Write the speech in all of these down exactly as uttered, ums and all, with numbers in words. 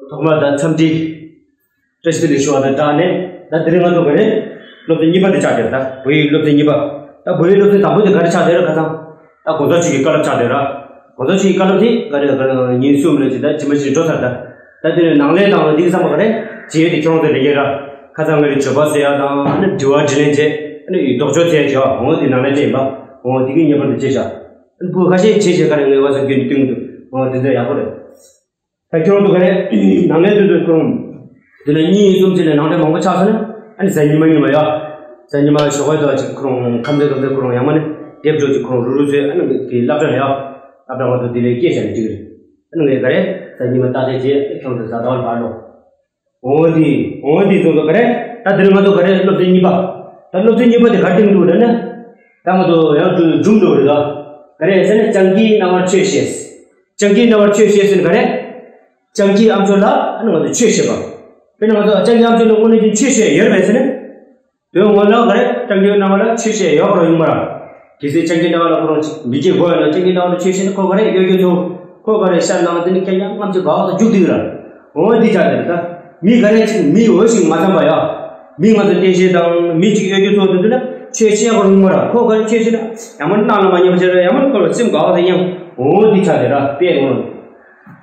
ཐོག་མར་ད་འཚམས་འདྲི་བཀྲ་ཤིས་བདེ་ལེགས་ཞུ་བ་དང་སྦྲགས་ནས། ད་དེ་རིང་ང་ཚོ་ག་རེ། སློབ་ཚན་གཉིས་པ་དེ་ཆགས་བསྡད་ད། བོད་ཡིག་སློབ་ཚན་གཉིས་པ། ད་བོད་ཡིག་སློབ་ཚན་དང་པོ་དེ་ག་རེ་ཆགས་བསྡད་རེད། ཁ་སང་ད་གོང་ས་མཆོག་གི་བཀའ་སློབ་ཆགས་བསྡད་ར། གོང་ས་མཆོག་གི་བཀའ་སློབ་དེ་ག་རེ་ག་རེ་ཉིན་གསུམ་ལ་ཇི་ལྟར་ཇི་མ་ཇི་བཞིན་འགྲོ་ཚར་ད། ད་དེ་ནས་ནང་ལས་དང་འདི་གི་ཚང་མ་ག་རེ་བྱེད་ཡས་དེ་ཁྱོད་རང་ཚོ་ལས་ཀྱི་ར། ཁ་སང་ང་རེ་བརྗོད་པ་ཟེར་ཡ་དང་ཨ་ནི་དྲི་བ་དྲིས་ལན་བྱས། ཨ་ནི་ལྡོག་ཕྱོགས་བྱས་བྱས་འོ་འདི་ནང་ལས་བྱས་ཡིན་པ། འོ་འདི་གི་ངེས་པར་དུ་བྱས་བཞག་ཨ་ནི་བུ་ཁ་ཤས་བྱས་བྱས་ག་རེ་ངའི་བ་ས་རྒྱུན་གཏིང་དུ་འོ་དེ་ཚོ་ཡག་པོ་རེད། ད་ཁྱོད་རང་ཚོ་ག་རེ་ནང་ལས་དུས་ཚོད་ཁོ་རང་དེ་ལ་གཉིས་གསུམ་བྱས་ནས་ནང་འདྲེན་མང་པོ་ཆགས་སོང་ན། ཨ་ནི་གཟའ་ཉི་མ་ཉི་མ་ཡ། གཟའ་ཉི་མ་ཞོགས་པ་དུ་ཅིག་ཁོ་རང་ཁམས་ཚན་ཁམས་ཚན་ཁོ་རང་ཡང་མ་ནི་དེབ་འགྲོ་ཅིག་ཁོ་རང་རུ་རུ་ཚོས་ཨ་ནི་དེ་སློབ་གྲྭ་ལ་ཡ། སློབ་གྲྭ་ང་ཚོ་དེ་ལས་སྐྱེས་བྱས་ནས་ཅིག་རེད། ཨ་ནི་ངས་ག་རེ་གཟའ་ཉི་མ་ཏག་ཏག་བྱས་ཁྱོད་ཚོ་གཟའ་ཟླ་བ་ལ་ཕར་འགྲོ། འོ་དེ་འོ་དེ་ཚོ་ཚོ་ག་རེ། ད་དེ་རིང་ང་ཚོ་ག་རེ་སློབ་ཚན་གཉིས་པ། ད་སློབ་ཚན་གཉིས་པ་དེ་ག་རེ་སྟེང་དུ་རེད་ན། ད་ང་ཚོ་ཡང་དུ་སྒྲུང་འགྲོ་རེད་ད། ག་རེ་ཟེར་ན་སྤྱང་ཀིའི་རྣ་བར་ཆོས་བཤད། སྤྱང་ཀིའི་རྣ་བར་ཆོས་བཤད་ཟེར་ན་ག་རེ། སྤྱང་ཀིའི་ཨམ་ཅོག་ལ་ཨ་ནི་ང་ཚོ་ཆོས་བཤད་པ། དཔེར་ན་ང་ཚོ་སྤྱང་ཀིའི་ཨམ་ཅོག་ལ་དངོས་གནས་ཀྱི་ཆོས་བཤད་ཡོད་རེད་ཟེར་ན། དོན་ངོ་ལ་ག་རེ་སྤྱང་ཀིའི་རྣ་བ་ལ་ཆོས་བཤད་ཡོད་པ་རང་ཡིན་པ་ར། གལ་སྲིད་སྤྱང་ཀིའི་རྣ་བ་ལ་ཁོ་རང་ཅིག་མི་སྐྱེ་དགོས་ཡོད་ན་སྤྱང་ཀིའི་རྣ་བ་ལ་ཆོས་བཤད་ན་ཁོ་ག་རེ་གཡོ་སྒྱུ་ཚོ། ཁོ་ག་རེ་ཤར་ནང་དེ་ནི་ཁྱེད་ཡང་རྔམ་ཆེ་ག་བ་དང་རྒྱུག་དེ་ར། འོ་འདི་ཆགས་དེ་ར་ད། མི་ག་རེ་ཅིག་མི་འོ་ཞིག་མ་འཚམ་པ་ཡ། མི་ང་ཚོ་བསྟན་བཤད་དང་མི་ཅིག་གཡོ་སྒྱུ་ཚོ་དེ་ཚོ་ལ་ཆོས་བཤད་ཡག་རུང་མ་ར། ཁོ་ག་རེ་ཆོས་བཤད་ན་ཡང་མ་ནང་ལ་མ་ཉམས་ཆེ་ར། ཡང་མ་ཁོ་ལ་སེམས་ག་བ་དང་ཡང་འོ་འདི་ཆགས་དེ་ར་དཔེ་ངོ་།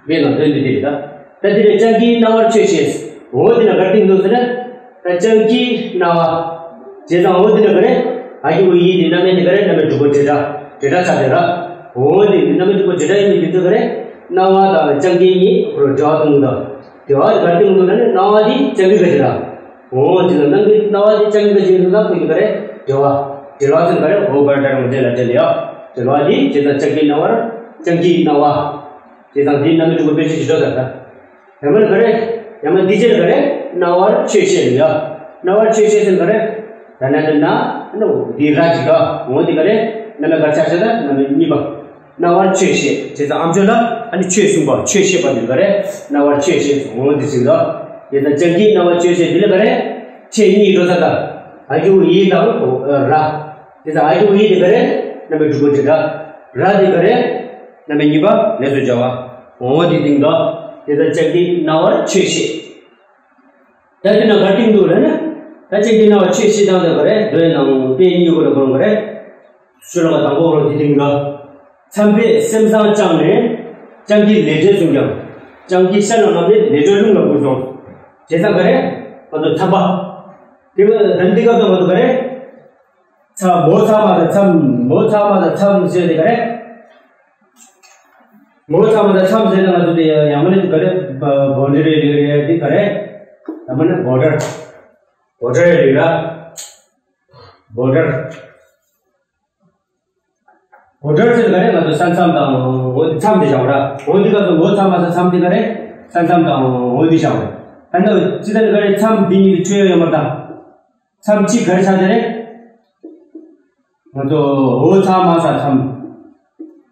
དཔེ་ལ་དོན་འདི་དེ་རེད་ད། ད་དེ་ནས་སྤྱང་ཀིའི་རྣ་བར་ཆོས་བཤད། འོ་དེ་ན་ག་རེ་སྟེང་དུ་ཟེར་ན། ད་སྤྱང་ཀིའི་རྣ་བ། བྱས་ཙང་འོ་དེ་ན་ག་རེ། ཨ་ཡུ་ཡི་དེ་རྣམ་དབྱེ་དེ་ག་རེ་རྣམ་དབྱེ་དྲུག་པོ་འབྲེལ་སྒྲ། འབྲེལ་སྒྲ་ཆགས་དེ་ར། འོ་དེ་རྣམ་དབྱེ་དྲུག་པོ་འབྲེལ་སྒྲ་ཡིན་པའི་རྒྱུ་མཚན་ག་རེ། རྣ་བ་དང་སྤྱང་ཀི་གཉིས་ཁོ་རང་འབྲེལ་བ་གཏོང་གི་འདུག་དེ་བ་དེ་ག་རེ་སྟེང་དུ་ན་ནི་རྣ་བ་དེ་སྤྱང་ཀི་ག་ཅི་ར། འོ་དེ་ལ་རྣམ་དབྱེ་རྣ་བ་དེ་སྤྱང་ཀི་ག་ཅི་ཡིན་ན་ཁོ་གཉིས་ག་རེ་འབྲེལ་བ། འབྲེལ་བ་ཟེར་ག་རེ་འོ་བར་འདྲ་རང་འབྲེལ་ལ་འབྲེལ་ཡ། འབྲེལ་བ་དེ་བྱས་ཙང་སྤྱང་ཀིའི་རྣ་བར་སྤྱང་ཀིའི་རྣ་བ། དེ་དང་དེའི་རྣམ་དབྱེ་དྲུག་པོ་དཔེ་ཆ་ཞིག་འགྲོ་ཟེར་ད། ཡང་མིན་ག་རེ། ཡང་མིན་འདི་ཅེས་ག་རེ། རྣ་བར་ཆོས་བཤད་ཡ། རྣ་བར་ཆོས་བཤད་ཟེར་ག་རེ། ད་ན་ན་ན། ཨ་ནི་འདི་ར་ཅིག་ག་འོ་འདི་ག་རེ། རྣམ་པ་ག་ཆ་བཤད་ད་རྣམ་པ་གཉིས་པ། རྣ་བར་ཆོས་བཤད་བྱས་ཙང་ཨམ་ཅོག་ལ་ཨ་ནི་ཆོས་གསུངས་པ་ཆོས་བཤད་པ་འདི་ག་རེ། རྣ་བར་ཆོས་བཤད་འོ་འདི་ཅིག་ག་དེ་ད་སྤྱང་ཀིའི་རྣ་བར་ཆོས་བཤད་འདི་ལ་ག་རེ། ཆོས་གཉིས་འགྲོ་ས་ད། ཨ་ཡུ་ཡི་དང་ར། དེ་ད་ཨ་ཡུ་ཡི་འདི་ག་རེ། རྣམ་པ་དྲུག་པོ་འདི་ར། ར་འདི་ག་རེ། རྣམ་པ་གཉིས་པ་ལས་སུ་བྱ་བ། འོ་དེ་སྟེང་དུ། དེ་ལྟར་སྤྱང་ཀིའི་རྣ་བར་ཆོས་བཤད། ད་དེ་ན་ག་སྟེང་དུ་ལ་ན། ད་སྤྱང་ཀིའི་རྣ་བར་ཆོས་བཤད་སྟངས་དེ་ག་རེ། དོན་དང་དཔེ་གཉིས་པོ་ལ་གོ་རུང་ག་རེ། ཤོ་ལོ་ཀ་དང་པོ་རུ་དེ་སྟེང་དུ། མཚམས་པས་སེམས་བཟང་བཅངས་ནས། སྤྱང་ཀིའི་ལས་འབྲས་བསྲུངས་ཀྱང་། སྤྱང་ཀིའི་ཤ་ལ་རྔམ་ནས་ལས་འབྲས་རླུང་ལ་བུར་སོང་། བྱས་ཙང་ག་རེ། ང་ཚོ་མཚམས་པ། དེ་བས་ད་འདི་སྐབས་དུ་ང་ཚོ་ག་རེ། ཚ་མོ་ཚ་མ་དང་མཚམས། མོ་ཚ་མ་དང་མཚམས་ཟེར་ཏེ་ག་རེ། མོ་ཚ་མ་དང་མཚམས་ཟེར་ཏེ་ང་ཚོ་དེ་ཡང་མ་ནི་ག་རེ། བོན་ཌི་རེ་རེ་རེ་དེ་ག་རེ། ཡང་མ་ནི་བོ་ཌར། བོ་ཌར་རེ་ར། བོ་ཌར། བོ་ཌར་ཟེར་ག་རེ་ང་ཚོ་ས་མཚམས་དང་འོ་མཚམས་དེ་བཞག་ར། འོ་འདི་ག་ཚོ་མོ་ཚ་མ་དང་མཚམས་དེ་ག་རེ། ས་མཚམས་དང་འོ་འདི་བཞག་ར། ད་ནི་ཅི་ལྟར་ག་རེ་མཚམས་འདི་གཉིས་ཀྱི་ཁྱོན་ཡོད་མ་དང་། མཚམས་གཅིག་ག་རེ་ཆགས་ཏེ་རེད། ང་ཚོ་འོ་ཚ་མ་ས་མཚམས།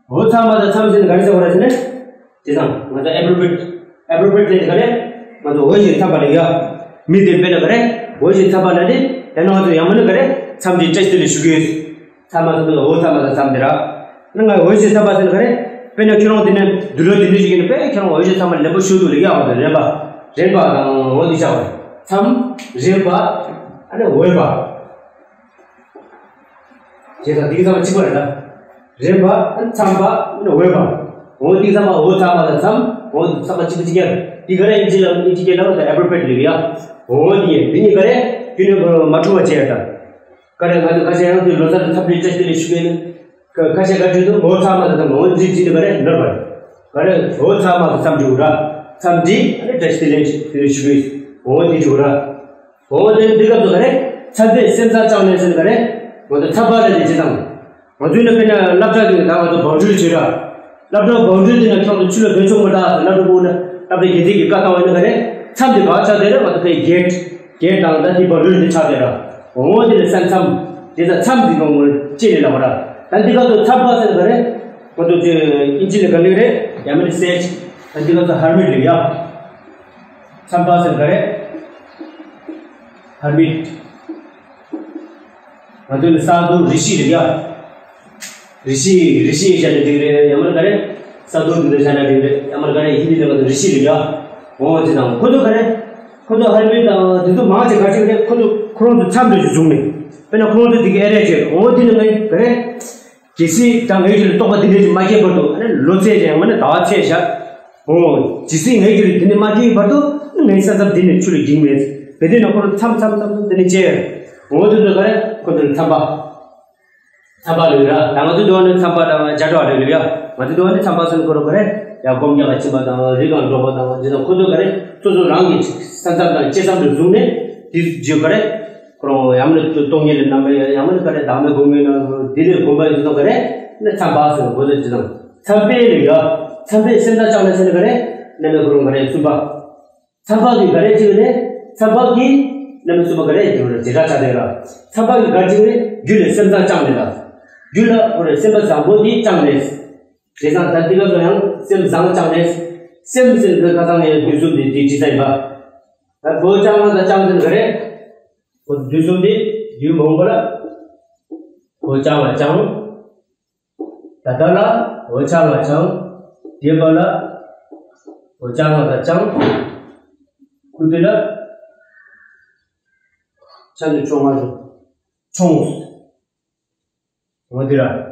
འོ་ཚ་མ་ས་མཚམས་ཟེར་ནས་ག་རེ་ཟེར་བ་རེད་ཟེར་ནས། དེ་དང་ང་ཚོ་ཨེ་པོ་རོ་པི་རེ་ཊི། ཨེ་པོ་རོ་པི་རེ་ཊི་ཟེར་ནས་ག་རེ། ང་ཚོ་འོ་ཞེས་འཚམས་པ་ལ་ཡ། མི་དེ་དཔེར་ན་ག་རེ། འོ་ཞེས་འཚམས་པ་ལ་དེ། ཡང་ན་ང་ཚོ་ཡང་མིན་ན་ག་རེ། མཚམས་དེ་བཀྲ་ཤིས་བདེ་ལེགས་ཞུ་གི་ཡོད། ཚ་མ་ཚ་མ་འོ་ཚ་མ་ཚ་མཚམས་དེ་ར། ན་ང་འོ་ཞེས་ཚ་མ་ཚ་མ་ག་རེ། དཔེར་ན་ཁྱོད་རང་དེ་ནས་འདུག་ལོ་དེ་འདྲ་ཞིག་ཡིན་ན་དཔེ་ཁྱོད་རང་འོ་ཞེས་ཚ་མ་ལེན་པོ་ཞུ་འདུག་ལེགས་ཡག་པ་དང་རན་པ། རན་པ་དང་འོ་འདི་ཆགས་པ། མཚམས། རན་པ། ཨ་ནི་འོས་པ། བྱས་ཙང་འདི་གི་ཚང་མ་གཅིག་པ་རེད་ད། རན་པ། ཨ་ནི་མཚམས་པ། ཨ་ནི་འོས་པ། འོ་འདི་གི་ཚང་མ་འོ་ཚ་མ་དང་མཚམས། འོ་ཚང་མ་གཅིག་པ་གཅིག་རྐྱང་རེད། འདི་ག་རེ་ཨིན་ཇི་ལ་ཨིན་ཇི་སྐད་ལ་ཨེ་པོ་རོ་པི་རེ་ཊི་ལེགས་ཡག་འོ་འདི་ཡིན། འདི་གཉིས་ག་རེ། ཁྱོད་ནི་མ་འཁྲུལ་བ་བྱས་ཡ་ད། ག་རེ་ང་ཚོ་ཁ་ཤས་ཡང་དུ་ལོ་སར་འཚམས་འདྲི་བཀྲ་ཤིས་བདེ་ལེགས་ཞུ་མཁན་ནི། ཁ་ཤས་ག་དུས་དུ་འོ་ཚ་མ་དང་འོ་འདི་འདི་ནི་ག་རེ་ནོར་བ་རེད། ག་རེ་འོ་ཚ་མ་དང་མཚམས་འཇུག་ར། མཚམས་འདི་ཨ་ནི་བཀྲ་ཤིས་བདེ་ལེགས་བདེ་ལེགས་ཞུ་གི་འོ་འདི་འཇུག་ར། འོ་དེ་འདི་སྐབས་སུ་ག་རེ་མཚམས་པས་སེམས་བཟང་བཅངས་ནས་ཟེར་ནི་ག་རེ། འོ་དེ་མཚམས་པ་ལ་དེ་ཅི་དང་། ང་ཚོའི་ནི་དཔེར་ན་སློབ་གྲྭ་དེ་ད་ང་ཚོ་བང་སྒྲིག་བྱེད་ར། སློབ་གྲྭ་བང་སྒྲིག་དེ་ན་ཁྱོད་ཚོ་ཆུ་ལ་བེད་ཆོག་མ་རེད་ཟེར་སློབ་གྲྭ་སྐོར་ན་སློབ་གྲྭ་སྒེར་སྡེ་གི་བཀའ་བཏང་བ་ནི་ག་རེ། མཚམས་དེ་ག་ཆགས་དེ་རེད་མ་གཏོགས་ཕའི་གེ་ཊི། གེ་ཊི་དང་ད་དེ་བང་སྒྲིག་དེ་ཆགས་དེ་ར། འོ་དེ་ལ་ས་མཚམས། དེ་ད་མཚམས་དེ་གང་མོ་ཅི་ནས་ལ་བ་ར། ད་འདི་ག་ཚོ་མཚམས་པ་ཟེར་ག་རེ། ཁོ་ཚོ་དེ་ཨིན་ཇི་ལ་ག་ལེགས་རེད་ཡང་མིན་སེ་ཇི། ད་འདི་ག་ཚོ་ཧར་མིཊ་ལེགས་ཡ། མཚམས་པ་ཟེར་ག་རེ། ཧར་མིཊ། ང་ཚོ་ནི་ས་རྡོ་རི་ཤི་རེད་ཡ། རི་ཤི་རི་ཤི་བྱས་ན་འགྲིག་རེད་ཡང་མིན་ག་རེ། ས་རྡོ་འདི་འདྲ་བྱས་ན་འགྲིག་རེད་ཡང་མིན་ག་རེ་ཧིན་དི་ནང་ང་ཚོ་རི་ཤི་རེད་ཡ། འོ་དེ་དང་ཁོ་ཚོ་ག་རེ། ཁོ་ཚོ་ཧར་མི་དང་དེ་ཚོ་མང་ཆེ་ག་ཅིག་རེད། ཁོ་ཚོ་ཁོ་རང་ཚོ་མཚམས་འདྲ་ཞིག་བཟུང་ནས། དཔེར་ན་ཁོ་རང་ཚོ་དེ་གི་ཨེ་རེ་བྱས། འོ་དེ་ནི་ངས་ག་རེ། གལ་སྲིད་ད་ངའི་རྒྱུད་ལ་རྟོག་པ་འདི་འདྲ་ཞིག་མ་སྐྱེས་བར་དུ། ཨ་ནི་ལོ་ཚད་ཅན་མ་ནི་ཟླ་བ་ཚད་བཞག་འོ། གལ་སྲིད་ངའི་རྒྱུད་ལ་འདི་འདྲ་མ་སྐྱེས་བར་དུ་ངའི་ས་མཚམས་འདི་ནས་ཆུ་ལ་འགྱིང་མེད། གལ་ཏེ་ན་ཁོ་རང་མཚམས་མཚམས་མཚམས་མཚམས་འདི་ནས་བཅད། འོ་དེ་ཚོ་ག་རེ། ཁོ་ཚོ་མཚམས་པ། མཚམས་པ་ལོས་ར། ད་ང་ཚོ་འདི་བ་ནི་མཚམས་པ་དང་བྱ་བྲལ་བ་ལོས་ལོས་ཡ། ང་ཚོ་འདི་བ་ནི་མཚམས་པ་ཟེར་ཁོ་རང་ག་རེ། ཡ་སྒོམ་རྒྱག་ག་ཕྱིན་པ་དང་རི་སྒང་འགྲོ་བ་དང་དེ་དང་ཁོ་ཚོ་ག་རེ། སོ་སོ་རང་གི་ས་མཚམས་དང་བཅད་མཚམས་དུ་བཟུང་ནས་དེ་རྒྱུ་ག་རེ། ཁོ་རང་ཡང་མིན་སྟོང་ཉིད་ལ་རྣམ་པ་ཡང་མིན་ག་རེ་བདག་མེད་སྒོམ་ངེས་ན་དེ་ལས་སྒོམ་པ་ཡོད་དོ་ག་རེ། ནི་མཚམས་པ་ཟེར་གོ་དོ་ཅི་དང་མཚམས་པས་ལས་ཡ། མཚམས་པས་སེམས་དང་བཅངས་ནས་ཟེར་ནི་ག་རེ། ནི་ནི་ཁོ་རང་ག་རེ་གསུམ་པ། མཚམས་པ་གི་ག་རེ་གཅིག་ནས་མཚམས་པ་གི་རྣམ་པ་གསུམ་པ་ག་རེ་དེ་བར་བྱེ་བྲག་ཆགས་དེ་ར། མཚམས་པ་གི་ག་རེ་གཅིག་ནས་རྒྱུད་ལ་སེམས་བཟང་བཅངས་ནས་ལ། རྒྱུད་ལ་ཁོ་རེ་སེམས་པ་བཟང་པོ་དེ་བཅངས་ནས། བྱས་ཙང་ད་འདི་ག་ཚོ་ཡང་སེམས་བཟང་བཅངས་ནས། སེམས་ཟེར་གི་ཁ་སང་ནས་དུས་གསུམ་དེ་དེ་ཇི་ལྟར་ཡིན་པ། ད་བོ་བཅངས་ལ་ད་བཅངས་ཟེར་ག་རེ། ཁོ་དུས་གསུམ་དེ་དུས་མང་པོ་ལ་བོ་བཅངས་ལ་བཅངས། ད་ལྟ་ལ་འོ་ཆ་ལ་ཆང་། དེ་བ་ལ་འོ་ཆ་ལ་ཆང་། ཁུ་དེ་ལ་ཆ་ནི་ཆོང་བ་ཆོང་། འོ་དེ་ར།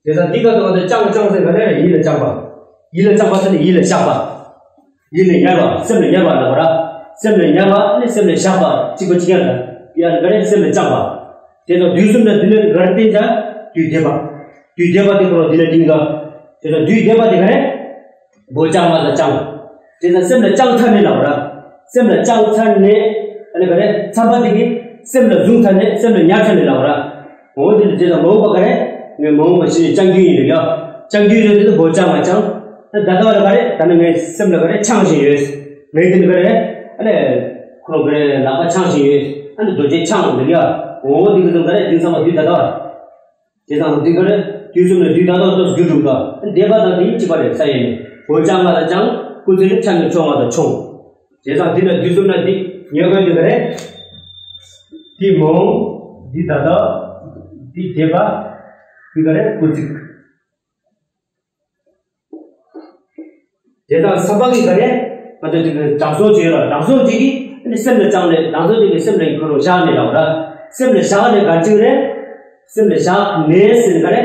དེ་ད་འདི་ག་དུ་བ་དེ་ཅང་ཅང་ཟེར་ག་ནས་ཡིད་ལ་བཅག་པ། ཡིད་ལ་བཅག་པ་ཟེར་ནི་ཡིད་ལ་བཞག་པ། ཡིད་ལ་ཉར་བ། སེམས་ལ་ཉར་བ་ལ་བ་ར། སེམས་ལ་ཉར་བ་ནི་སེམས་ལ་བཞག་པ་གཅིག་པ་གཅིག་རྐྱང་ལ་ཡར་ག་རེ་སེམས་ལ་བཅག་པ། དེ་དང་དུས་གསུམ་ལ་འདི་ནི་ག་རེ་བསྟན་ཅང་དུས་འདས་པ། དུས་འདས་པ་དེ་ཁོ་རང་འདི་ལ་འདི་འགའ། དེ་དང་དུས་འདས་པ་དེ་ག་རེ། བོ་བཅང་བ་ལ་བཅང་། དེ་དང་སེམས་ལ་བཅང་ཚར་ནས་ལ་བ་ར། སེམས་ལ་བཅང་ཚར་ནས་ཨ་ནི་ག་རེ་མཚམས་པ་དེ་གི་སེམས་ལ་བཟུང་ཚར་ནས་སེམས་ལ་ཉར་ཚར་ནས་ལ་བ་ར། འོ་དེ་ལ་དེ་དང་མ་འོངས་པ་ག་རེ། ངས་མ་འོངས་པ་ཞིག་ནས་བཅང་རྒྱུ་ཡིན་རེད་ཡ། བཅང་རྒྱུ་ཡིན་རེད་དེ་བོ་བཅང་བ་བཅང་། ད་ད་ལྟ་བ་ལ་ག་རེ་ད་ནི་ངའི་སེམས་ལ་ག་རེ་འཆང་བཞིན་ཡོད། ངའི་དེ་ནི་ག་རེ། ཨ་ནི། ཁོ་རང་ག་རེ་ལག་པ་འཆང་བཞིན་ཡོད། ཨ་ནི་རྡོ་རྗེ་འཆང་འདུག་ཡ། འོ་དེ་གི་དང་ག་རེ་དེང་སང་བ་དུས་ད་ལྟ་བ། དེ་དང་དེ་ག་རེ་དུས་གསུམ་ལ་དུས་ད་ལྟ་ཏོག་རྒྱུ་དྲུག་ལ་འདས་པ་དང་དེ་གཅིག་པ་རེད་ས་ཡིན། བོ་བཅང་ང་ལ་བཅང་། སྐུ་ཚེ་ནི་ཆ་ནི་ཆོང་བ་དང་ཆོང་། དེ་དང་དེ་ལ་དུས་གསུམ་ལ་དེ་ཉེ་བའི་དུས་ག་རེ། དེ་མ་འོངས་དེ་ད་ལྟ་དེ་འདས་པ་དེ་ག་རེ་སྐུ་ཚིག་དེ་དང་མཚམས་པ་གི་ག་རེ། ང་ཚོ་དེ་གི་དྲང་སྲོང་ཅིག་ཡོད་ལ་དྲང་སྲོང་ཅིག་གིས་ནི་སེམས་ལ་བཅངས་ནས་དྲང་སྲོང་ཅིག་གིས་སེམས་ལ་ཁོ་རང་བཞག་ནས་ལ་བ་ར། སེམས་ལ་བཞག་ནས་ག་ཅིག་རེད། སེམས་ལ་བཞག་ནས་ཟེར་ག་རེ།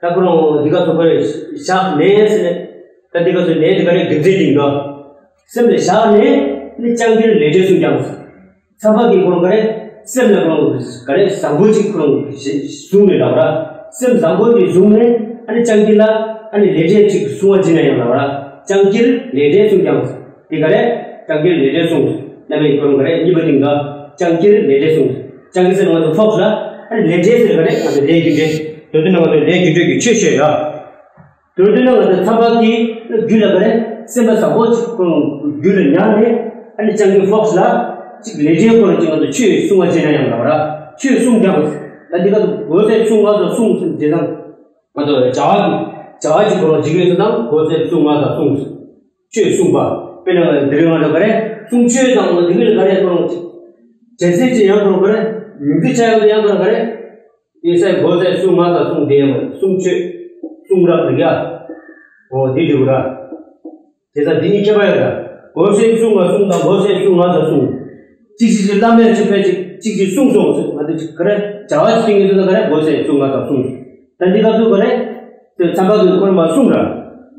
ད་ཁོ་རང་འདི་ག་ཚོ་ག་རེ་བཞག་ནས་ཟེར་ནས། ད་འདི་ག་ཚོ་ནས་དེ་ག་རེ་རྒྱུ་མཚན་ཅིག་འདུག་སེམས་ལ་བཞག་ནས་ནི་སྤྱང་ཀིར་ལས་འབྲས་གསུངས་ཀྱང་། མཚམས་པ་གི་ཁོ་རང་ག་རེ། སེམས་ལ་ཁོ་རང་ག་རེ་བཟང་པོ་ཅིག་ཁོ་རང་བཟུང་ནས་ལ་བ་ར། སེམས་བཟང་པོ་ཅིག་བཟུང་ནས་ཨ་ནི་སྤྱང་ཀི་ལ་ཨ་ནི་ལས་འབྲས་ཅིག་གསུང་བ་བྱིན་ན་ཡང་ལ་བ་ར། སྤྱང་ཀིར་ལས་འབྲས་གསུངས་ཀྱང་། དེ་ག་རེ། སྤྱང་ཀིར་ལས་འབྲས་གསུངས། རྣམ་པའི་ཁོ་རང་ག་རེ་གཉིས་པ་དེ་འགའ། སྤྱང་ཀིར་ལས་འབྲས་གསུངས། སྤྱང་ཀི་ཟེར་ང་ཚོ་ཕོགས་ལ་ཨ་ནི་ལས་འབྲས་ཟེར་ག་རེ་ང་ཚོ་ལས་རྒྱུ་འབྲས། དོ་དོ་ན་ང་ཚོ་ལས་རྒྱུ་འབྲས་ཀྱི་ཆོས་བཤད་ཡ། དོན་དུ་ན་ང་ཚོ་མཚམས་པ་དེ་རྒྱུད་ལ་ག་རེ་སེམས་པ་བཟང་པོ་ཅིག་ཁོ་རང་རྒྱུད་ལ་ཉར་ནས་ཨ་ནི་སྤྱང་ཀི་ཕོགས་ལ་ཅིག་ལས་འབྲས་སྐོར་ཅིག་ང་ཚོ་ཆོས་གསུང་བ་བྱས་ན་ཡང་ལ་བ་ར་ཆོས་གསུང་ཀྱང་ད་འདི་ག་གོ་ཚད་གསུང་ང་ཚོ་གསུང་ཟེར་དེ་དང་ང་ཚོ་བྱ་བ་གི་བྱ་བ་ཅིག་ཁོ་རང་ཇི་གེ་ཚོ་དང་གོ་ཚད་གསུང་ང་ཚོ་གསུང་ཆོས་གསུང་པ་དཔེར་ན་འདི་རིང་ང་ཚོ་ག་རེ་གསུང་ཆོས་དང་འདི་ག་ལ་ག་རེ་ཁོ་རང་ཅིག་བྱས་ཚད་ཅིག་ཡང་ཁོ་རང་ག་རེ་མིང་ཚིག་ཆ་ཡང་ཡང་ཁོ་རང་ག་རེ། དེ་སའི་གོ་ཚད་གསུང་ང་དང་གསུང་དེ་ཡང་གསུང་ཆོས་གསུང་རབ་རིག་ཡ། འོ་དེ་འདྲ་བ་ར། དེ་ཚ་འདི་གཉིས་ཁྱད་པར་ཡོད་ར། གོ་ཚད་གསུང་ང་གསུང་དང་གོ་ཚད་གསུང་ང་དང་གསུང་། གཅིག་གཅིག་གཅིག་བླ་མས་ཆོས་པས་གཅིག་གཅིག་གཅིག་གསུང་སོང་ཟེར་ང་དེ་ག་རེ་བྱ་བ་གཅིག་ཡིན་དུས་ད་ག་རེ་གོ་ཚད་གསུང་ང་དང་གསུང་། ད་འདི་ག་ཚོད་ག་རེ། དེ་ཚན་པ་ཚོས་ཁོ་ར་མ་གསུང་ར།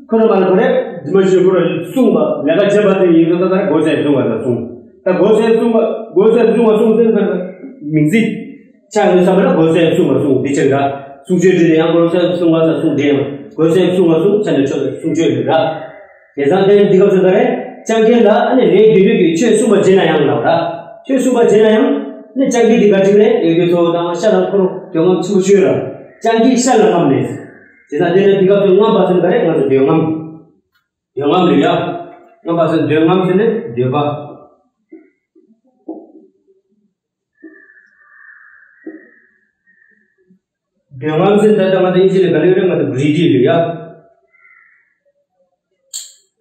ཁོ་ར་མ་ལ་ག་རེ། འདི་མ་ཞིག་ཁོ་ར་གསུང་བ་ལས་ཀ་བྱེད་པ་དེ་ཡིན་དུས་ད་ག་རེ་གོ་ཚད་གསུང་ང་དང་གསུང་། ད་གོ་ཚད་གསུང་བ་གོ་ཚད་གསུང་བ་གསུང་ཚད་ག་རེ་མིང་ཚིག་ཆ་ཡོད་ས་མ་ལ་གོ་ཚད་གསུང་བ་གསུང་འདི་ཆེ་འདྲ། གསུང་ཆོས་འདི་ནི་ཡང་གོ་ཚད་གསུང་བ་ས་གསུང་འདྲེ་མ་གོ་ཚད་གསུང་བ་གསུང་ཆ་ནས་ཆོས་གསུང་ཆོས་འདི་ར། དེ་ཚང་དེ་འདི་ག་ཚོད་ག་རེ། སྤྱང་ཀི་ལ་ཨ་ནི་ལས་རྒྱུ་འབྲས་ཀྱི་ཆོས་གསུང་བ་བྱེད་ན་ཡང་ལ་ར། ཆོས་གསུང་བ་བྱེད་ན་ཡང་ནི་སྤྱང་ཀི་འདི་ག་ཅིག་རེད་ཡོད་རྒྱུ་ཚོ་དང་ཤ་དང་འཁོར་དོན་ངམ་ཆེན་པོ་ཤོས་ར། སྤྱང་ཀི་ཤ་ལ་རྔམ་ནས། དེ་ཚང་དེ་ནི་འདི་ག་ཚོད་རྔམ་པ་ཚོད་ག་རེ་ང་ཚོ་དོན་ངམ། དོན་ངམ་རེད་ཡ། རྔམ་པ་ཚོད་དོན་ངམ་ཚོད་ནི་འདོད་པ། དོན་ངམ་ཚོད་ད་ལྟ་ང་ཚོ་ཨིན་ཇི་ལ་ག་ལེ་རེད་ང་ཚོ་རི་ཌི་རེད་ཡ།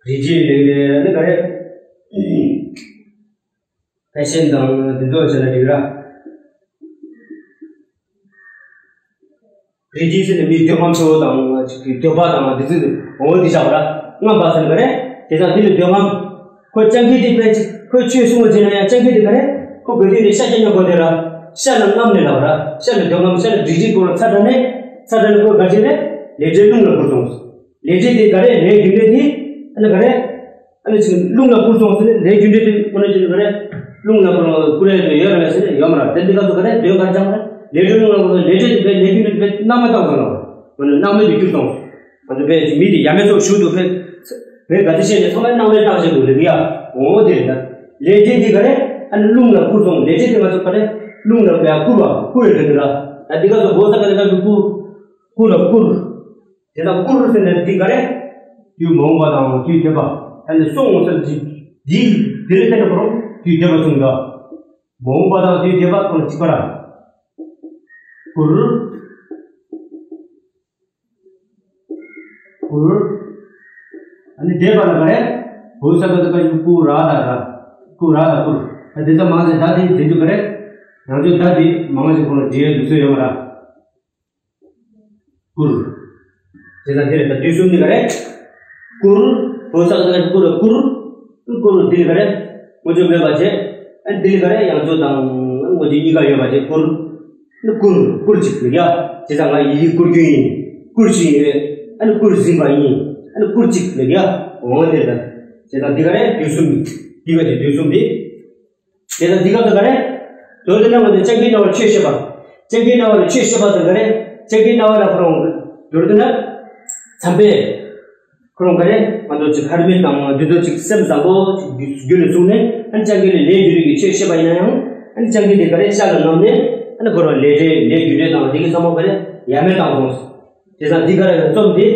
རི་ཌི་ལེགས་རེད་ནི་ག་རེ། ཕེ་ཤན་དང་འདི་ཚོ་བྱས་ན་འགྲིག་ར། རི་ཌི་ཟེར་ནས་མིའི་འདོད་རྔམ་ཆེ་བོ་དང་ཅིག་གི་འདོད་པ་དང་འདི་ཚོ་འོ་འདི་བཞག་པ་ར། རྔམ་པ་ཟེར་ནས་ག་རེ། དེ་དང་འདི་ལ་འདོད་རྔམ། ཁོ་སྤྱང་ཀི་དེ་ཕལ་ཆེར་ཁོས་ཆོས་གསུང་བ་བྱས་ན་ཡང་སྤྱང་ཀི་དེ་ག་རེ། ཁོ་དགོས་དུས་ནས་ཤ་རྐྱང་རྐྱང་དགོས་དེ་ལ། ཤ་ལ་རྔམ་ནས་ལབ་ར། ཤ་ལ་འདོད་རྔམ། ཤ་ལ་སྒྲིག་སྒྲིག་དགོས་ལ་ཚ་དྲགས་ནས། ཚ་དྲགས་ནས་ཁོ་ག་ཅི་རེད། ལས་འབྲས་རླུང་ལ་བསྐུར་སོང་། ལས་འབྲས་དེ་ག་རེ། ལས་རྒྱུ་འབྲས་དེ་ཨ་ནི་ག་རེ། ཨ་ནི་ཅིག་རླུང་ལ་བསྐུར་སོང་ཟེར་ནས། ལས་རྒྱུ་འབྲས་དེ་ཁོ་ན་ཅིག་ག་རེ། རླུང་ལ་བསྐུར་བསྐུར་ཡ་དེ་ཡོད་རེད་ཟེར་ནས་ཡོད་མ་རེད། དེ་འདི་ག་ཚོ་ག་རེ། དོན་ག་རེ་ཅང་རེད། ལས་འབྲས་རླུང་ལ་བསྐུར་སོང་། ལས་འབྲས་དེ་བས་ལས་རྒྱུ་འབྲས་དེ་བས་སྣང་མེད་བཏང་སོང་ལ། ཁོ་ན་སྣང་མེད་དུ་གྱུར་སོང་། ང་ཚོ་བས་མི་དེ་ཡ་མེད་ཚོ་ཞུགས་འདུག་བས། བས་ག་དེ་བྱས་ནས་ཚང་མས་སྣང་མེད་བཏང་བྱེད་དགོས་ལེགས་ཡ། འོ་དེ་རེད་ད། ལས་འབྲས་དེ་ག་རེ། ཨ་ནི་རླུང་ལ་བསྐུར་སོང་། ལས་འབྲས་དེ་ང་ཚོ་ག་རེ། རླུང་ལ་བས་བསྐུར་བ་བསྐུར་རེད་དེ་ར། ད་འདི་ག་ཚོ་བོད་ས་ག་རེ་ག་རེ་བསྐུར། བསྐུར་ལ་བསྐུར། དེ་དག་བསྐུར་ཟེར་ནས་འདི་ག་རེ། དུས་མ་འོངས་པ་དང་དུས་འདས་པ། ཨ་ནི་སོང་ཟེར་གྱི། འདི་འདི་ལ་བརྟེན་ནས་ཁོ་རང་དུས་འདས་པ་གསུངས་འདུག་མ་འོངས་པ་དང་དུས་འདས་པ་ཁོ་ན་གཅིག་པ་ར། བསྐུར། བསྐུར། ཨ་ནི་འདས་པ་ལ་ག་རེ། བོད་ས་ག་ས་ག་ཞིག་བསྐུར་ར་ད་ར། བསྐུར་ར་ད་བསྐུར། ཨ་དེ་ཚོ་མང་ཆེ་ད་དེ་དེ་འདུག་ག་རེ། ཡང་ཅུང་ད་དེ་མང་ཆེ་ཁོ་ན་འབྲི་ཡ་འདུག་སྲོལ་ཡོད་མ་ར། བསྐུར། དེ་ལ་དེ་རེད་ད། དུས་གསུམ་འདི་ག་རེ། བསྐུར། བོད་ས་ག་ས་བསྐུར་བསྐུར། བསྐུར་འདི་ག་རེ། ངོ་བརྗོད་མེད་པ་བྱས། ཨ་འདི་ག་རེ་ཡང་བརྗོད་དང་ངོ་བརྗོད་གཉིས་ཀ་ཡོད་པ་བྱས་བསྐུར། ནི་བསྐུར་བསྐུར་གཅིག་ལེགས་ཡ། དེ་ཙང་ང་ཡི་གེ་བསྐུར་རྒྱུ་ཡིན། བསྐུར་ཞིག་ཡིན་རེད། ཨ་ནི་བསྐུར་ཟིན་པ་ཡིན། ཨ་ནི་བསྐུར་གཅིག་ལེགས་ཡ། འོང་དེ་ལ། དེ་ཙང་འདི་ག་རེ་དུས་གསུམ། འདི་ག་དེ་དུས་གསུམ་འདི། དེ་ལ་འདི་ག་ཚོད་ག་རེ། མདོར་བསྡུ་ན་ང་ཚོས་སྤྱང་ཀིའི་རྣ་བར་ཆོས་བཤད་པ། སྤྱང་ཀིའི་རྣ་བར་ཆོས་བཤད་པ་ཚོད་ག་རེ། སྤྱང་ཀིའི་རྣ་བ་ལ་ཁོ་རང་མདོར་བསྡུ་ན། མཚམས་པས། ཁོ་རང་ག་རེ། ང་ཚོ་ཅིག་ཁར་མི་དང་འདི་ཚོ་ཅིག་སེམས་བཟང་པོ་ཅིག་རྒྱུད་ལ་བཟུང་ནས། ཨ་ནི་སྤྱང་ཀི་ལ་ལས་རྒྱུ་རིགས་ཀྱི་ཆོས་བཤད་པ་ཡིན་ན་ཡང་། ཨ་ནི་སྤྱང་ཀི་དེ་ག་རེ་ཤ་ལ་རྔམ་ནས། ཨ་ནི་ཁོ་རང་ལས་འབྲས་ལས་རྒྱུ་འབྲས་དང་དེ་གི་ཚང་མ་ག་རེ་ཡ་མེད་བཏང་སོང་། དེ་ཙང་འདི་ག་རེ་རྩོམ་དེ་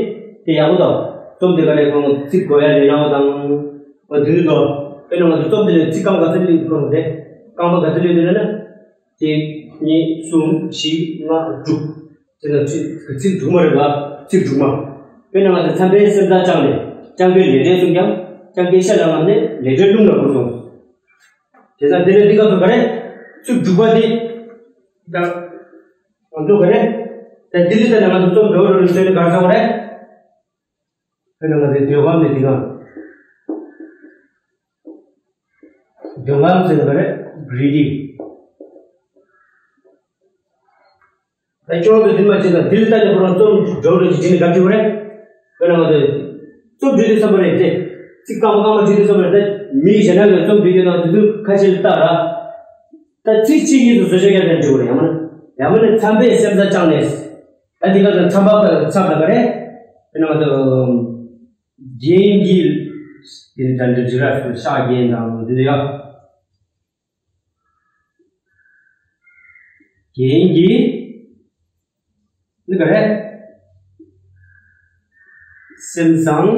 དེ་ཡག་པོ་དང་། རྩོམ་དེ་ག་རེ་ཁོང་ཚིག་གོ་ཡ་ལས་སྣང་བ་དང་། འོ་དེ་ནི་དོ། དཔེར་ན་ང་ཚོ་རྩོམ་དེ་ལ་ཚིག་རྐང་ག་ཚོད་སླེབས་ཁོ་རང་དེ། རྐང་པ་ག་ཚོད་སླེབས་འདུག་ན། གཅིག་གཉིས་གསུམ་བཞི་ལྔ་དྲུག་དེ་ལ་ཚིག་ཚིག་དྲུག་མ་རེད་པ། ཚིག་དྲུག་མ། དཔེར་ན་ང་ཚོ་མཚམས་པས་སེམས་ཙམ་བཅངས་ནས། སྤྱང་ཀིའི་ལས་འབྲས་གསུངས་ཀྱང་། སྤྱང་ཀིའི་ཤ་ལ་རྔམ་ནས་ལས་འབྲས་རླུང་ལ་བསྐུར་སོང་། དེ་ཙང་དེ་ལས་འདི་ག་ཚོད་ག་རེ། ཚིག་དྲུག་པ་དེ། ད། ང་ཚོ་ག་རེ། ད་དེ་ལས་ད་ནི་ང་ཚོ་རྩོམ་འགྲོ་རུ་རུ་ཚོད་ནི་ག་རེ་བྱུང་བ་རེད། དཔེར་ན་ང་ཚོའི་འདོད་རྔམ་ནི་འདི་ག་འདོད་རྔམ་ཟེར་ན་ག་རེ། གྲི་ཌི། ད་ཁྱོད་ཚོ་འདི་མ་བྱེད་ན་འདི་ལྟ་ནས་ཁོ་རང་རྩོམ་འགྲོ་རུ་ཅིག་བྱེད་ནི་ག་འདྲ་བ་རེད། དཔེར་ན་ང་ཚོས་རྩོམ་འབྲི་དུས་བསམ་པ་རེད་དེ། ཚིག་རྐང་པ་རྐང་པ་འབྲི་དུས་བསམ་པ་རེད་དེ། མི་གཞན་དག་གིས་རྩོམ་འབྲི་རྒྱུ་དང་དེ་ཚོ་ཁ་ཤས་ལ་ལྟ་ར། ད་ཚིག་གཅིག་གཉིས་སུ་བཟོ་བཅོས་རྒྱག་ན་འགྲིག་གི་རེད། ཡང་མིན་ན་ཡང་མིན་ན་མཚམས་པས་སེམས་ཙམ་བཅངས་ནས། ད་འདི་ག་ཚོད་མཚམས་པ་མཚམས་ལ་ག་རེ། དཔེར་ན་ང་ཚོ། རྒྱན་གྱི། དེ་ནི་ད་འདི་འདྲ་ར་ཤ་རྒྱན་དང་འདི་འདྲ་ཡ། རྒྱན་གྱི། འདི་ག་རེ། སེམས་བཟང་།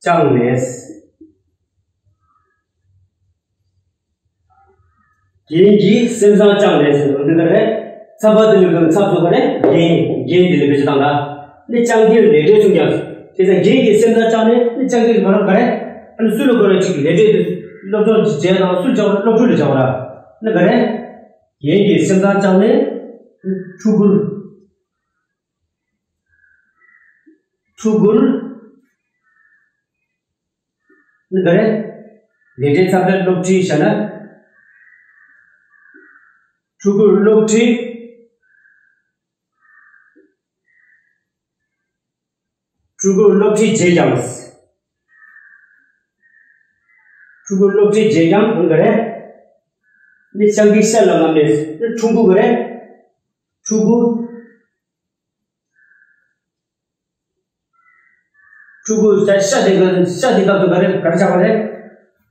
བཅངས་ནས། རྒྱན་གྱིས་སེམས་བཟང་བཅངས་ནས་ཟེར་བ་འདི་ག་རེ། མཚམས་པ་འདི་ལ་ག་མཚམས་སུ་ག་རེ། རྒྱན། རྒྱན་འདི་ལ་བེད་སྤྱོད་བཏང་ལ། ནི་སྤྱང་ཀིར་ལས་འབྲས་གསུངས་ཀྱང་། དེ་ཙང་རྒྱན་གྱིས་སེམས་བཟང་བཅངས་ནས་ནི་སྤྱང་ཀི་གི་བར་ག་རེ། ཨ་ནི་སུ་ལ་ག་རེ་ཅིག་ལས་འབྲས་དེ་སློབ་སྦྱོང་བྱས་དང་སུ་ལ་སྦྱང་བ། སློབ་ཕྲུག་ལ་སྦྱང་བ་ར། ནི་ག་རེ། རྒྱན་གྱིས་སེམས་བཟང་བཅངས་ནས། ཕྲུ་གུར། ཕྲུ་གུར། ནི་ག་རེ། ལས་འབྲས་མཚམས་པས་སློབ་ཁྲིད་བྱས་ན། ཕྲུ་གུར་སློབ་ཁྲིད། ཕྲུ་གུར་སློབ་ཁྲིད་བྱས་ཀྱང་། ཕྲུ་གུར་སློབ་ཁྲིད་བྱས་ཀྱང་ནི་ག་རེ། ནི་སྤྱང་ཀིའི་ཤ་ལ་རྔམ་ནས་ནི་ཕྲུ་གུ་ག་རེ། ཕྲུ་གུ། ཕྲུ་གུ་ཤ་ཤ་དེ་ག་ཤ་དེ་སྐབས་སུ་ག་རེ་ག་རེ་ཆགས་པ་རེད།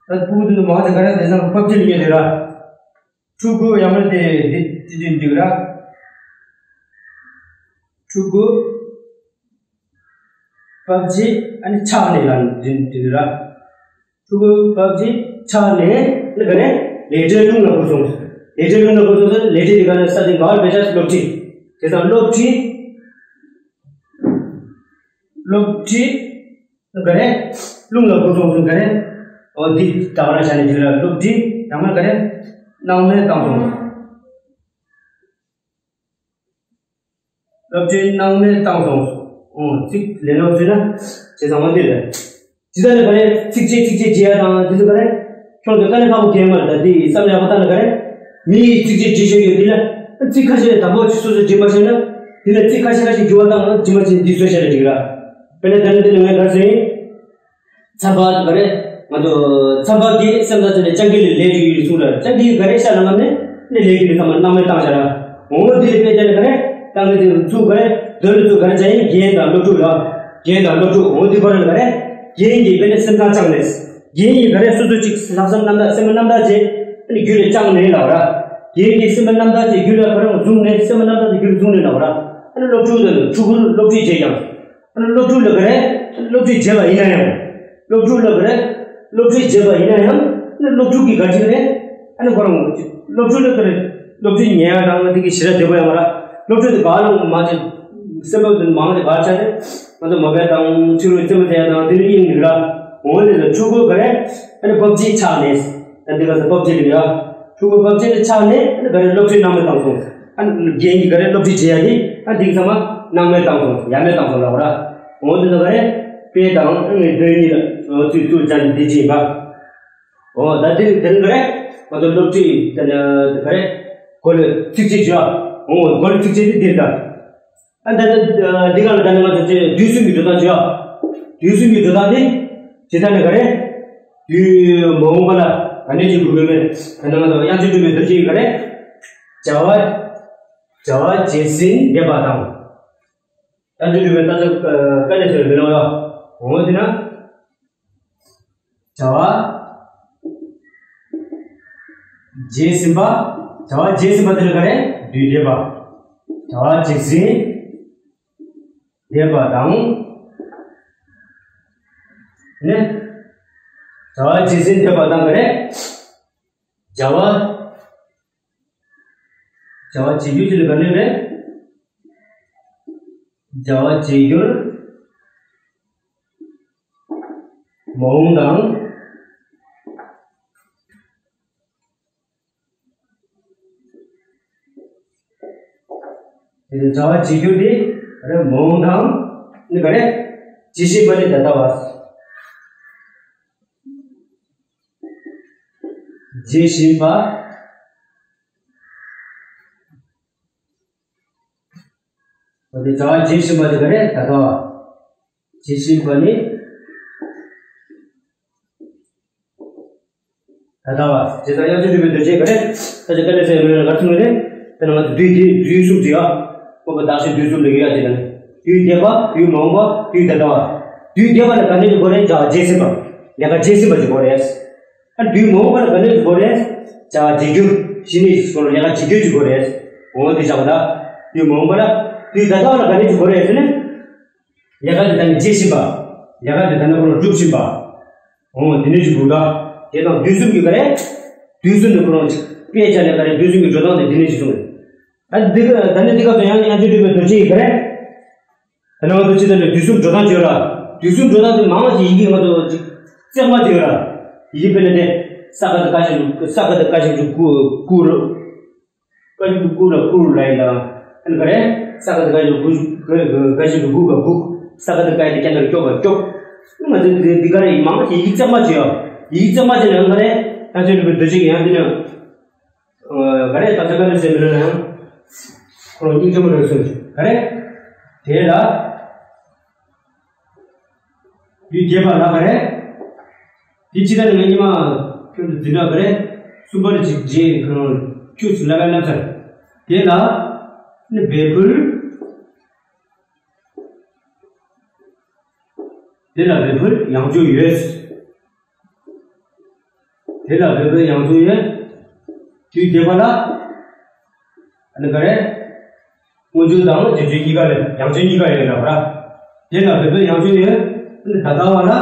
ད་ཕྲུ་གུ་དེ་ཚོ་མང་ཆེ་ག་རེ་དེང་སང་པབ་ཇི་ལ་སྙོན་དེ་ར། ཕྲུ་གུ་ཡང་མིན་དེ་དེ་དེ་དེ་འདུག་ར། ཕྲུ་གུ། པབ་ཇི་ཨ་ནི་ཆགས་ནས་ལ་འདི་འདི་ར། ཕྲུ་གུ་པབ་ཇི་ཆགས་ནས་ནི་ག་རེ། ལས་འབྲས་རླུང་ལ་བསྐུར་སོང་། ལས་འབྲས་རླུང་ལ་བསྐུར་སོང་ཟེར། ལས་འབྲས་དེ་ག་ནས་ས་དེ་ག་བར་བེད་སྤྱོད། སློབ་ཁྲིད། དེ་ཙང་སློབ་ཁྲིད། སློབ་ཁྲིད། ག་རེ། རླུང་ལ་བསྐུར་སོང་ཟེར་ག་རེ། འོ་འདི་ད་ག་རང་བྱས་ནས་འདི་ལ་སློབ་ཁྲིད་ཡང་མིན་ག་རེ། སྣང་མེད་བཏང་སོང་། སློབ་ཁྲིད་སྣང་མེད་བཏང་སོང་། འོ་ཚིག་ལེན་རོགས་བྱས་ན་བྱས་ཙང་འོ་འདི་རེད། ཇི་ལྟར་ནི་ག་རེ་ཚིགས་བཅད་ཚིགས་བཅད་བརྗེ་ཡ་དང་དེ་ཚོ་ག་རེ། ཁྱོད་ཚོ་དཀའ་ལས་ཁག་པོ་འགན་མ་རེད། ད་དེ་བསམ་ཡག་པོ་བཏང་ན་ག་རེ། མི་ཡིས་ཚིགས་བཅད་བརྗེ་ཤེས་ཡོད་དེ་ལ། ཚིག་ཁ་ཤས་དང་པོ་ཅིག་སོ་སོ་བརྗེ་མ་ཤེས་ན། དེ་ལ་ཚིག་ཁ་ཤས་ཁ་ཤས་འགྱུར་བ་བཏང་ན་བརྗེ་མ་ཤེས་ན་འདི་བཟོས་བཞག་ན་འགྲིག་ར། དཔེར་ན་ད་ནི་དེ་ནི་ངས་ག་རེ་ཟེར་ཡིན། ཚངས་པ་ག་རེ། ང་ཚོ་ཚངས་པ་གིས་སེམས་ཐག་བཅད་ནས་སྤྱང་ཀི་ལ་ལན་ཞིག་ཡོད་གསུངས་ར། སྤྱང་ཀི་ག་རེ་ཤ་ལ་ངམ་ནས་ནི་ལན་ཞིག་ནི་ཚང་མ་སྣང་མེད་བཏང་བཞག་ར། འོ་དེ་ལ་དཔེ་བལྟས་ན་ག་རེ། ད་ངས་དེ་ཚུགས་ག་རེ། དོན་ལ་ཚུགས་ག་རེ་བྱ་ཡིན། རྒན་དང་སློབ་ཕྲུག་ལ། རྒན་དང་སློབ་ཕྲུག་འོ་དེ་བར་ལ་ག་རེ། རྒན་གྱིས་དཔེ་ནས་སེམས་ཐག་བཅད་ནས། རྒན་གྱིས་ག་རེ་སོ་སོ་ཅིག་ལྷག་བསམ་རྣམ་དག་སེམས་པ་རྣམ་དག་བྱས། ཨ་ནི་རྒྱུད་ལ་བཅངས་ནས་ལབ་ར། རྒན་གྱིས་སེམས་པ་རྣམ་དག་བྱས་རྒྱུད་ལ་ག་རེ་བཟུང་ནས་སེམས་པ་རྣམ་དག་གིས་རྒྱུད་ལ་བཟུང་ནས་ལབ་ར། ཨ་ནི་སློབ་ཕྲུག་དང་ཕྲུ་གུར་སློབ་ཁྲིད་བྱས་ཀྱང་། ཨ་ནི་སློབ་ཕྲུག་ལ་ག་རེ། སློབ་ཁྲིད་བྱས་པ་ཡིན་ན་ཡང་། སློབ་ཕྲུག་ལ་ག་རེ། སློབ་ཁྲིད་བྱས་པ་ཡིན་ན་ཡང་། ཨ་ནི་སློབ་ཕྲུག་གིས་ག་ཅིག་ནས། ཨ་ནི་ཁོ་རང་སློབ་ཕྲུག་ལ་ག་རེ། སློབ་ཁྲིད་ཉན་ཡ་དང་དེ་གི་ཞེ་དྲག་བདེ་པོ་ཡང་མ་རེད། སློབ་ཕྲུག་དེ་ག་ལ་མ་བྱེད། སེམས་པ་དེ་མང་དེ་ག་ཆ་དེ། ང་ཚོ་མ་བལ་དང་ཕྱི་རོལ་རྩེད་མོ་རྩེ་ཡ་དང་དེ་ནི་ཡིན་འདུག་ར། འོ་དེ་ལ་ཕྲུ་གུ་ག་རེ། ཨ་ནི་པབ་ཇི་ཆགས་ནས། ཨ་འདི་ག་ཚོད་པབ་ཇི་ལ་ཡ། ཕྲུ་གུ་པབ་ཇི་ལ་ཆགས་ནས་ཨ་ནི་ག་རེ་སློབ་ཁྲིད་གནང་མ་བཏང་སོང་། ཨ་ནི་རྒན་གྱིས་ག་རེ་སློབ་ཁྲིད་བྱེད་ཡ་དེ་ཨ་འདི་ཚང་མ་སྣང་མེད་བཏང་སོང་། ཡ་མེད་བཏང་སོང་ལབ་ར། འོ་དེ་ལ་ག་རེ། དཔེ་དང་ཨ་ནི་དོན་གཉིས་ལ་ཚུལ་ཚུལ་ཅན་འདི་ཅི་ཡིན་པ། འོ་ད་དེ་དེ་རིང་ག་རེ། ང་ཚོ་སློབ་ཁྲིད་དེ་ལ་ག་རེ། གོ་ལ་ཚིགས་བཅད་བྱ། འོ་གོ་ལ་ཚིགས་བཅད་དེ་འདིར་ད། ཨ་ད་ད་འདི་ག་ལ་ད་ནི་ང་ཚོ་ཚེ་དུས་གསུམ་གྱི་འགྲོ་སྟངས་བྱ། དུས་གསུམ་གྱི་འགྲོ་སྟངས་དེ་ཇི་ལྟར་ནི་ག་རེ། དུས་མ་འོངས་པ་ལ་ག་ནས་ཀྱི་དགོས་མེད་མེད། ད་ནི་ང་ཚོ་དབྱངས་ཅན་གྲུབ་པའི་རྡོ་རྗེ་ཡིས་ག་རེ། བྱ་བ། བྱ་བ་བྱས་ཟིན་འདས་པ་དང་། དབྱངས་ཅན་གྲུབ་པའི་རྟགས་ཆོས་དཀའ་ལས་ཟེར་མི་ལོ་ཡ། འོ་དེ་ན། བྱ་བ་བྱས་ཟིན་པ། བྱ་བ་བྱས་ཟིན་པ་དེ་ལ་ག་རེ། དུས་འདས་པ། བྱ་བ་བྱས་ཟིན་འདས་པ་དང་། ནི། བྱ་བ་བྱས་ཟིན་འདས་པ་དང་ག་རེ། བྱ་བ། བྱ་བ་བྱེད་རྒྱུ་ཅི་ལ་ག་ནས་རེད། བྱ་བ་བྱེད་རྒྱུར། མ་འོངས་དང་། དེ་ནི་བྱ་བ་བྱེད་རྒྱུ་དེ་ག་རེ། མ་འོངས་དང་ནི་ག་རེ། བྱེད་བཞིན་པ་ནི་ད་ལྟ་བ། བྱེད་བཞིན་པ། འོ་དེ་བྱ་བ་བྱེད་བཞིན་པ་དེ་ག་རེ། ད་ལྟ་བ། བྱེད་བཞིན་པ་ནི་ད་ལྟ་བ། བྱས་ཙང་དབྱངས་ཅན་གྲུབ་པའི་རྡོ་རྗེ་ག་རེ། ད་ཅི་དཀའ་ལས་ཟེར་མི་ལ་ག་ཚོད་མི་རེད། དེ་ནང་ང་ཚོ་དུས་དེ་དུས་གསུམ་ཅིག་ཡ། སྤོབས་པ་བདག་གཞན་དུས་གསུམ་ལ་ཡོད་ཡ་དེ་ནི། དུས་འདས་པ། དུས་མ་འོངས་པ། དུས་ད་ལྟ་བ། དུས་འདས་པ་ལ་ག་ནས་ཀྱི་གོ་རེད། བྱ་བ་བྱས་ཟིན་པ། ལས་ཀ་བྱས་ཟིན་པ་ཅིག་གོ་རེད། ཨ་དུས་མ་འོངས་པ་ལ་ག་ནས་ཀྱི་གོ་རེད། བྱ་བ་བྱེད་རྒྱུ། གཞི་ནས་ཀྱི་སྐོར་ལ་ལས་ཀ་བྱེད་རྒྱུ་ཅིག་གོ་རེད། འོ་དེ་བྱ་བ་ལ། དུས་མ་འོངས་པ་ལ། དུས་ད་ལྟ་བ་ལ་ག་ནས་ཀྱི་གོ་རེད་ཟེར་ན། ལས་ཀ་དེ་ད་ནི་བྱེད་བཞིན་པ། ལས་ཀ་དེ་ད་ནི་ཁོ་རང་སྒྲུབ་བཞིན་པ། འོ་དེ་ནས་ཀྱི་གོ་ད། དེ་དང་དུས་གསུམ་གྱི་ག་རེ། དུས་གསུམ་དུ་ཁོ་རང་ཅིག་དཔེ་ཆ་ནས་ག་རེ། དུས་གསུམ་གྱི་འགྲོ་སྟངས་དེ་དེ་ནས་ཀྱི་གསུངས་རེད། ཨ་འདི་ག་ད་ནི་འདི་ག་ཚོ་ཡང་དབྱངས་ཅན་གྲུབ་པའི་རྡོ་རྗེ་ཡིས་ག་རེ། ད་ནི་ང་ཚོ་ཅི་ད་ནི་དུས་གསུམ་འགྲོ་སྟངས་བརྗོད་ར། དུས་གསུམ་འགྲོ་སྟངས་དེ་མང་ཆེ་ཡི་གེ་ང་ཚོ་ཅིག་བརྩེགས་མ་བརྗོད་ར། ཡི་གེ་དཔེར་ན་དེ། ས་ག་ད་ག་ཞབས་ཀྱུ་ས་ག་ད་ག་ཞབས་ཀྱུ་གུ་གུ་རུ། ག་ཞབས་ཀྱུ་གུ་ལ་གུ་རུ་ལ་ཡིན་ད། ཨ་ནི་ག་རེ། ས་ག་ད་ག་ཞབས་ཀྱུ་གུ་ག་ཞབས་ཀྱུ་གུ་ག་གུག་ས་ག་ད་ག་ཡི་ད་སྐྱ་ད་སྐྱོ་ག་སྐྱོབ། ང་ཚོ་འདི་འདི་ག་རེ་མང་ཆེ་ཡི་གེ་བརྩེགས་མ་བརྗོད་ཡ། ཡི་གེ་བརྩེགས་མ་བརྗོད་ན་ཡང་ག་རེ། ད་ཅི་ལུས་པའི་འདོད་ཆེན་གྱི་ཡང་འདི་ནི། ག་རེ་ད་ཆ་ག་རེ་ཟེར་མི་ལ་ཡང་། ཁོ་རང་སྙིང་རྗེ་མོ་རེད་གསུངས། ག་རེ། དེ་ལ། དུས་འདས་པ་ལ་ག་རེ། དེ་ཅི་ལྟར་ང་ཉི་མ་ཁྱོད་དུ་འཛིན་གྲྭ་ག་རེ། གསུམ་པར་ཅིག་རྗེས་ཁོ་རང་ཁྱུག་ཙམ་ལ་ག་ལབ་ཚར། དེ་ལ་ནི་འབད་ཕུལ། དེ་ལ་འབད་ཕུལ་ཡང་བསྐྱར་ཡོད། དེ་ལ་འབད་ཕུལ་ཡང་བསྐྱར་ཡོད། དུས་འདས་པ་ལ། ཨ་ནི་ག་རེ། སྔོན་བྱུང་དང་རྗེས་འཇུག་གཉིས་ཀ་ལ་ཡང་བསྐྱར་གཉིས་ཀ་ཡོད་འདྲ་བ་ར། དེ་ལ་འབད་ཕུལ་ཡང་བསྐྱར་ཡོད། ཨ་ནི་ད་ལྟ་བ་ལ།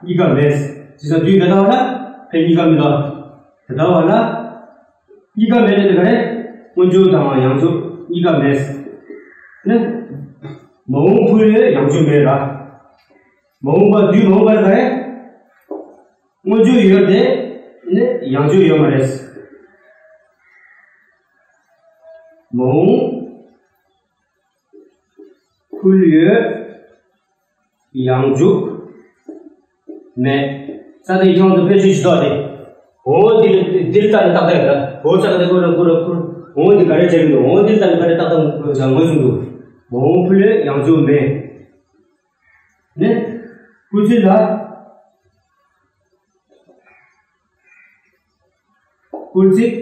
གཉིས་ཀ་མེད། ཅི་ཟེར་དུས་ད་ལྟ་བ་ལ་ཕན་གཉིས་ཀ་མི་འདུག་ད་ལྟ་བ་ལ་གཉིས་ཀ་མེད་ནས་ག་རེ། སྔོན་བྱུང་དང་ཡང་བསྐྱར་གཉིས་ཀ་མེད། ནི། མ་འོངས་ཕུལ་ཡོད་ཡང་བསྐྱར་མེད་ལ། མ་འོངས་པ་དུས་མ་འོངས་པར་ག་རེ། སྔོན་བྱུང་ཡོད་དེ། ནི་ཡང་བསྐྱར་ཡོད་མ་རེད། མ་འོངས་ཕུལ་ཡོད། ཡང་འཇུག་མེད། ས་དེའི་ཁྱོན་དུ་ཕན་ཚུན་ཞིག་ཐོག་སྟེ། འོ་འདི་འདིར་ལྟ་ནས་བཏགས་ཏེ་ད། འོ་ས་ག་དེ་ཀུ་ར་ཀུ་ར་ཀུ། འོ་འདི་ག་རེ་བྱེད་ཀྱི་འདུག་འོ་འདིར་ལྟ་ནས་ག་རེ་བཏགས་བཏགས་ངོས་བཟུང་འདུག་འོ་ཕུལ་ལས་ཡང་འཇུག་མེད། ནི། སྐུལ་ཚིག་ལ། སྐུལ་ཚིག་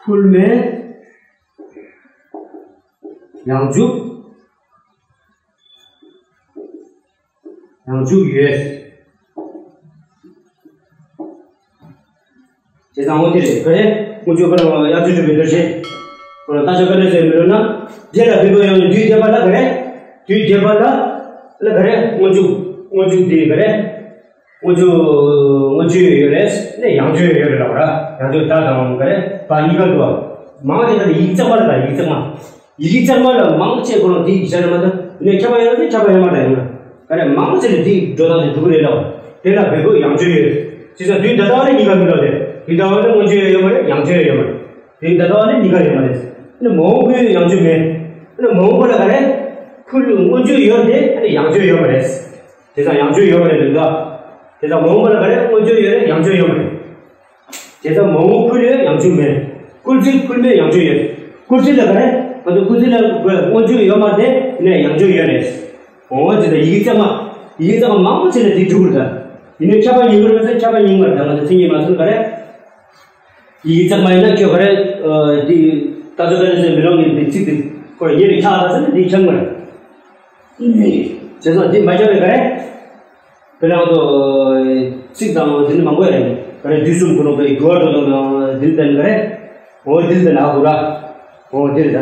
ཕུལ་མེད། ཡང་འཇུག་ཡང་འཇུག་ཡོད། བྱས་ཙང་འོ་དེ་རེད། ག་རེ། སྔོན་འཇུག་ཁོ་རང་ཡང་འཇུག་འཇུག་པའི་མདོར་བྱས། ཁོ་རང་རྟགས་ཆོས་དཀའ་འགྲེལ་ཟེར་མི་རུང་ན། དེ་ལ་བོད་པ་ཡོང་དུས་བསྡད་པ་ལ་ག་རེ། དུས་བསྡད་པ་ལ། ལ་ག་རེ། སྔོན་འཇུག་སྔོན་འཇུག་དེ་ག་རེ། སྔོན་འཇུག་སྔོན་འཇུག་ཡོད་རེད། ནས་ཡང་འཇུག་ཡོད་རེད་ལབ་ར། ཡང་འཇུག་ད་དང་ག་རེ། བ་གཉིས་ཀ་འདུག་མང་དེ་ག་རེ། ཡིག་གཙང་མ་རེད། ད་ཡིག་གཙང་མ། ཡི་གེ་གཙང་མ་ལ་མང་ཆེ་ཁོ་རང་དེའི་ཡིག་ཆ་རེད་མ་གཏོགས། ནས་ཁྱབ་པ་ཡོད་ན་ཁྱབ་པ་ཡོད་མ་རེད། ཡོད་ན་ག་རེ་མང་ཆེ་ལ་དེའི་འགྲོ་སྟངས་དེ་འགྲོ་གི་རེད་ལབ། དེ་ལ་བོད་པོ་ཡང་འཇུག་ཡོད། བྱས་ཙང་དུས་ད་ལྟ་བ་ནས་གཉིས་ཀ་མི་ལབ་དེ། དུས་ད་ལྟ་བ་ནས་སྔོན་འཇུག་ཡོད་མ་རེད། ཡང་འཇུག་ཡོད་མ་རེད། དུས་ད་ལྟ་བ་ནས་གཉིས་ཀ་ཡོད་མ་རེད། ནས་མ་འོངས་པའི་ཡང་འཇུག་མེད། ནས་མ་འོངས་པ་ལ་ག་རེ། ཕུལ་སྔོན་འཇུག་ཡོད་དེ་ཡང་འཇུག་ཡོད་མ་རེད། དེ་ཙང་ཡང་འཇུག་ཡོད་མ་རེད་ལབ་ད། དེ་ཙང་མ་འོངས་པ་ལ་ག་རེ། སྔོན་འཇུག་ཡོད་རེད། ཡང་འཇུག་ཡོད་མ་རེད། དེ་ལྟར་མ་འོངས་ཕུལ་ཡང་ཡང་འཇུག་མེད། སྐུལ་ཚིག་ཕུལ་མེད་ཡང་འཇུག་ཡོད། སྐུལ་ཚིག་ལ་ག་རེ། ང་ཚོ་སྐུལ་ཚིག་ལ་སྔོན་འཇུག་ཡོད་མ་རེད། ནས་ཡང་འཇུག་ཡོད་རེད། འོ་དེ་ལྟར་ཡི་གེ་གཙང་མ། ཡི་གེ་གཙང་མ་མང་པོ་ཅིག་ལ་དེ་འགྲོ་གི་རེད་ད། ཡིན་ནའི་ཁྱབ་པ་ཡིན་དགོས་རེད་མ་ཟད། ཁྱབ་པ་ཡིན་མ་རེད་ད། ང་ཚོ་མཚན་ཉིད་མ་ཚོར་ག་རེ། ཡི་གེ་གཙང་མ་ཡིན་ན་ཁྱོད་ག་རེ། འདི་ད་ཚོད་ག་རེ་ཟེར་མི་རུང་གི། འདི་ཚིག་འདི་ཁོ་ཡིན་ནའི་ཁྱབ་ད་ཟེར་ན་འདི་ཁྱབ་མ་རེད། བྱས་ཙང་འདི་མ་ཁྱབ་པའི་ག་རེ། དཔེར་ན་ང་ཚོ་ཚིག་དང་དེ་ནི་མང་པོ་ཡོད་རེད། ག་རེ། དུས་གསུམ་ཁོ་རང་པའི་དགུ་བ་འགྲོ་དང་དང་འདིར་བསྟན་ག་རེ། འོ་འདིར་བསྟན་ཨ་ཁུ་ར། འོ་འདིར་ད།